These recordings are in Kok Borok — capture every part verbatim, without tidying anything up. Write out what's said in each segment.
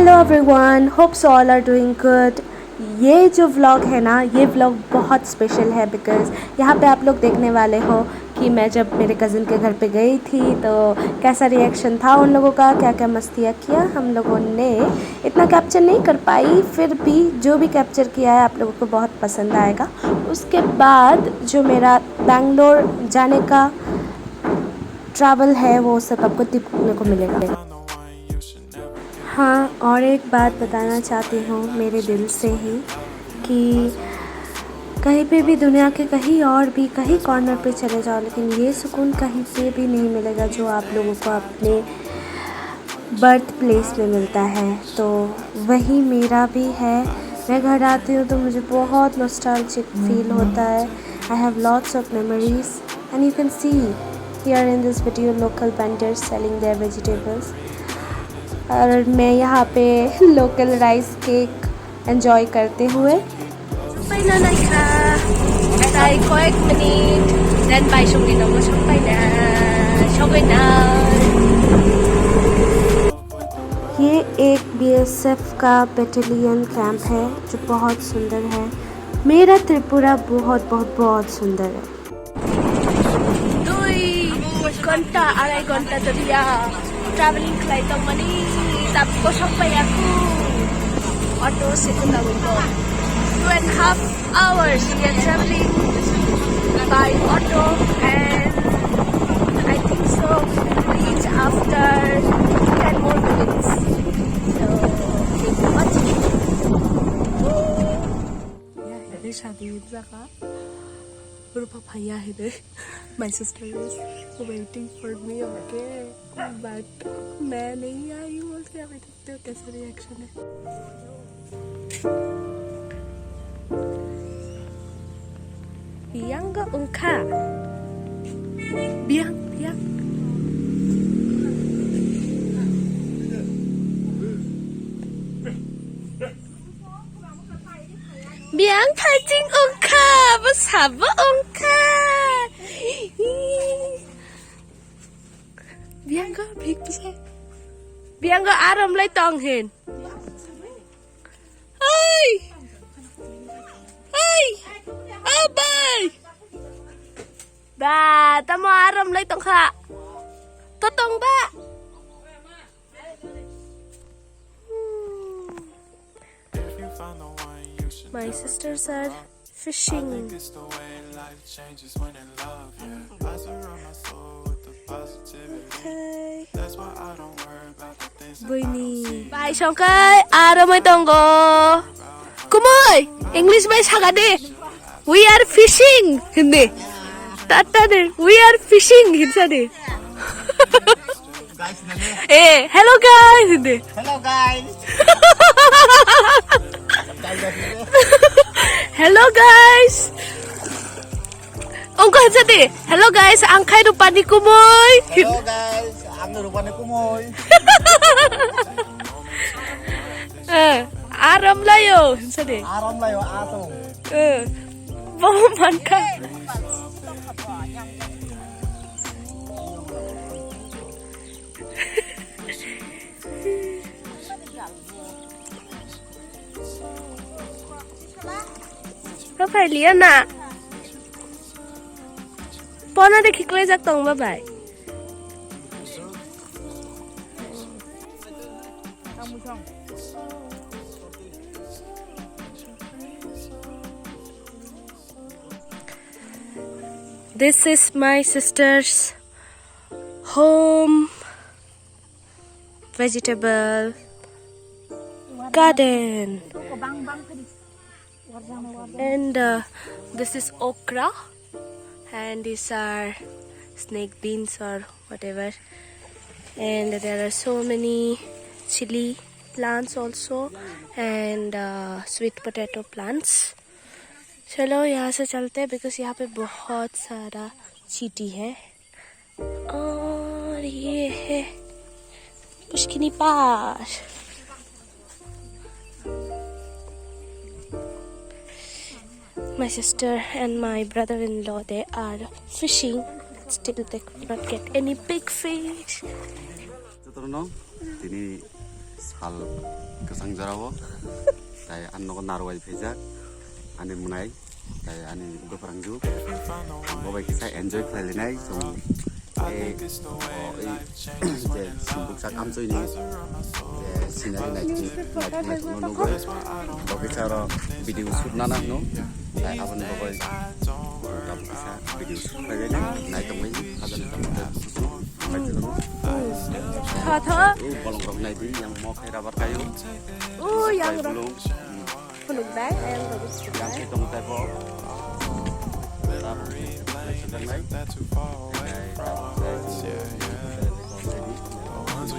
Hello everyone, hope so all are doing good. ये जो व्लॉग है ना, ये व्लॉग बहुत स्पेशल है, बिकॉज यहाँ पे आप लोग देखने वाले हो कि मैं जब मेरे कज़िन के घर पे गई थी तो कैसा रिएक्शन था उन लोगों का, क्या क्या मस्तियाँ किया हम लोगों ने। इतना कैप्चर नहीं कर पाई, फिर भी जो भी कैप्चर किया है आप लोगों को बहुत पसंद आएगा। उसके बाद जो मेरा बैंगलोर जाने का ट्रैवल है, वो सब आपको देखने को मिलेगा। हाँ, और एक बात बताना चाहती हूँ मेरे दिल से ही कि कहीं पे भी, दुनिया के कहीं और भी, कहीं कॉर्नर पे चले जाओ, लेकिन ये सुकून कहीं पे भी नहीं मिलेगा जो आप लोगों को अपने बर्थ प्लेस में मिलता है। तो वही मेरा भी है। मैं घर आती हूँ तो मुझे बहुत नॉस्टैल्जिक फील होता है। I have lots of memories and you can see here in this video local vendors selling their vegetables। और मैं यहाँ पे लोकल राइस केक एंजॉय करते हुए। Paina naikha, tai koyek minute, then bai songni nogo song paina, sogwi na। ये एक बीएसएफ का battalion camp है जो बहुत सुंदर है। मेरा त्रिपुरा बहुत, बहुत, बहुत सुंदर है। Dui ghonta, arai ghonta dhoriya traveling khlai tongmani, tabuk kosok pai aku. Auto se tabuk two and half hours we are traveling by auto, and I think so we will reach after ten more minutes. So, keep watching. Ya, ini shadi jaka. Rupa phaiya hede. My sister is waiting for me, okay? But मैं नहीं आई बोल के अभी तक तो कैसा रिएक्शन है? Biang go ungkha. Biang, biang. Biang phaiching ungkha, bo sabo ungkha. Biang go big bwsa. Biang go aram lai tong hin. Oi! Oi! Oh boy! Ba, tamo aram lai tongkha. To tong ba. Hmm. My sisters are fishing. Okay. Buini. Bai songkai, aro mai tongo. Kumoi, English bai saga de. "We are fishing," hindi. Tata de, "We are fishing," hinsa de. Eh, "Hello guys," hindi. Hello guys. Hello guys. Ongko hinsa de, "Hello guys, ang khai Rupani kumoi." Hello guys, ang Rupani kumoi. Eh, aram layo, hinsa de. Aram layo, ato. Eh, bo mankha. Babai liya na. Pona de khiklai jak tong babai. This is my sister's home vegetable garden. And uh, this is okra, and these are snake beans or whatever. And there are so many chili plants also, and uh, sweet potato plants. चलो यहाँ से चलते हैं, because यहाँ पे बहुत सारा चींटी है। और ये है पुष्किनी पार। My sister and my brother-in-law, they are fishing. Still, they could not get any big fish. Tini Sal kwchang jorao tai ang nogo narwai phaijak ani mwnai tai ani bwphrangju bo bai kisa enjoy khlai linai chwng. Tei o ei je buksa kamchwini je scenery naithok naithok naithokno nugwi bo kisa oro video shoot nana hino tai aboni bagwi tabuk kisa video shoot khlai nai tongwi hajani tongwi. Tha tha. O bolong rok nai di yang mo khai rabar kayo. O yang rok. Bolong. Khuluk dai, yang rok khuluk dai. Yang khai tong tai bo. Tabo. Nai.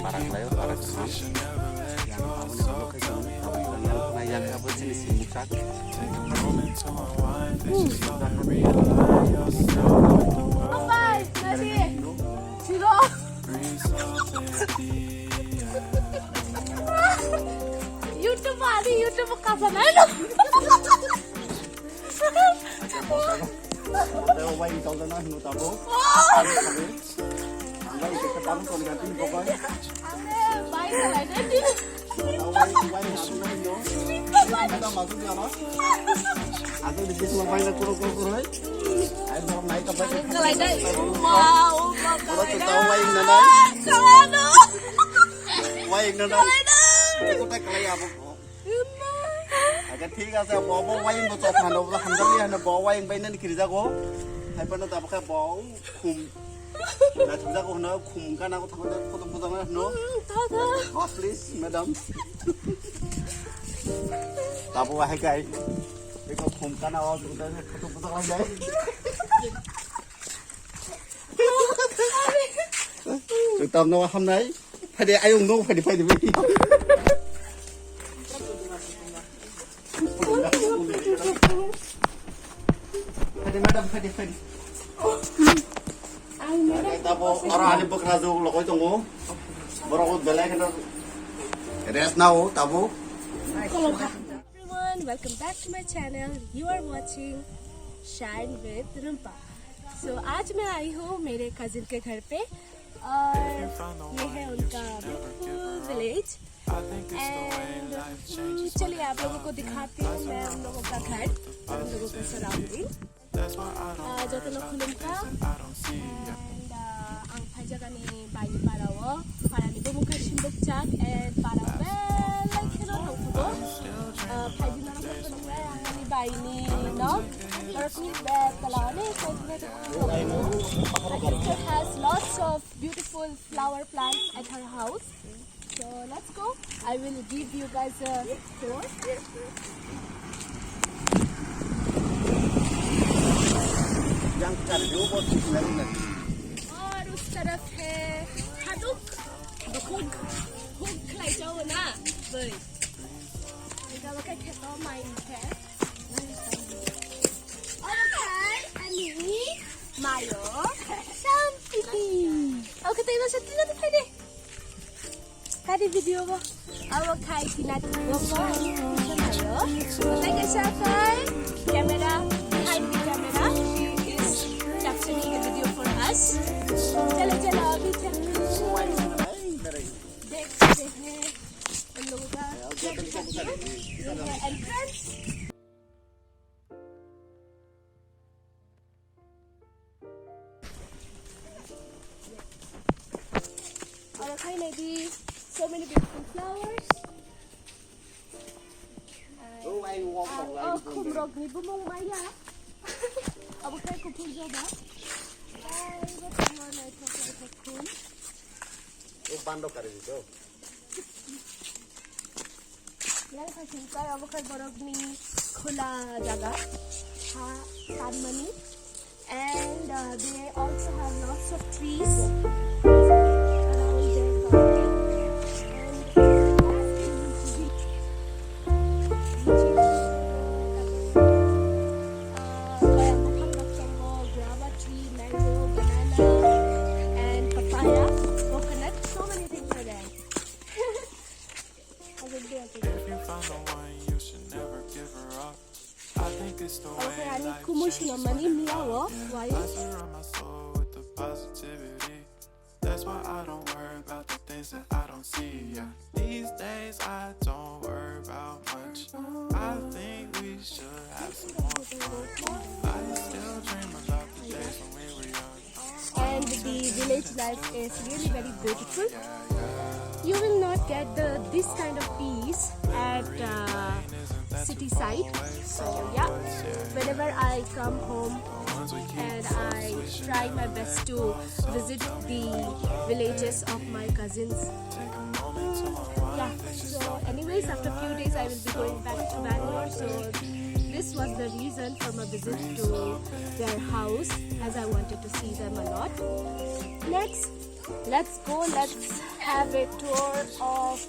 Parak lai, parak kham. Yang abo ni bolong khai tong. Yang khai yang abo sini sini sak. Bye, Nadi. Siro. YouTube ani YouTube kasa nai lo. Tebo bai ni tolda na hino tabo. Ang bai ke tabo tolda tin bokai. Ane bai na lai na di. Tabo bai bai na hino. Ada masuk ya mas. Ada di sini bai na kuro kuro kuro. Ayo dong naik apa? Kalai dai. Wow, wow, kalai dai. Ora tau bai na na. Kalai dai. Bai na na. Kalai dai. Kota kalai apa? Aga thik ase, bo bo bai bo chok hano bo hamjak ya hano bo bai bai na kiri jago. Hai pa na ta ba kha bo khum. Na thum jago hano khum ka na ko thang ko to buja na no. Tha tha. Oh, please, madam. Tabo hai kai. Eko khum kana o tu ta photo photo lai jai. Tu tam no ham nai. Phai de ayung no phai de phai de. Phai de madam phai de phai de. Tabo oro ani bwkra jok lokoi tongo. Borok belai kheno rest nao tabo. Everyone, welcome back to my channel. You are watching Shine with Rumpa. So आज मैं आई हूँ मेरे कजिन के घर पे और ये है उनका ब्यूटीफुल विलेज। And चलिए आप लोगों को दिखाती हूँ मैं उन लोगों का घर और उन लोगों का surrounding. Jotono khulumkha. And ang phaijak ani baini parao, parani bumung khe Simbukchak and parao belai kheno tongthogo. Phaidi norok khulumkha ang ani baini nok. Norokni bag kalaoni khaidi. It has lots of beautiful flower plants at her house. So let's go. I will give you guys a tour. Yang kar jo bo thik lai na. और उस तरफ है हादुक। हादुक। हुक खलाई जाओ ना। बई। इनका बका खेतो माइन है। और खाई अनि मायो शांति। Okay, तो ये बस इतना दिखाई दे। Kari video bo. Abo khai tina bo bo. Thank you, sir. Camera, behind the camera. He is capturing the video for us. Chalo, chalo, abhi chalo. Dekh, dekh, dekh. Hum log ka dekh sakte hain. Ye hai entrance. Aro khai nai di, so many beautiful flowers. Ang, oh, khum rok ni bumung maya. Abo khai kuphur joba. Ai, bo tongma naithok naithok khum. O bando kari di to. Yang phai sing kai abo khai borokni khula jaga ha tanmani. And, uh, they also have lots of trees around their garden. And as we, uh, kaya bwkhak rok tongo, guava tree, mango, banana, and papaya, coconut, so many things are there. If you find the one, you should never give her up. I think it's the way life changes when it all ends. I surround my soul with the positivity. That's why I don't worry about the things that I don't see. Yeah. These days I don't worry about much. I think we should have some more fun. I still dream about the days when we were young. And the village life is really very beautiful. You will not get the this kind of peace at uh, city side. So yeah, whenever I come home and I try my best to visit the villages of my cousins. Yeah, so anyways, after few days I will be going back to Bangalore. So this was the reason for my visit to their house, as I wanted to see them a lot. Next, let's go, let's have a tour of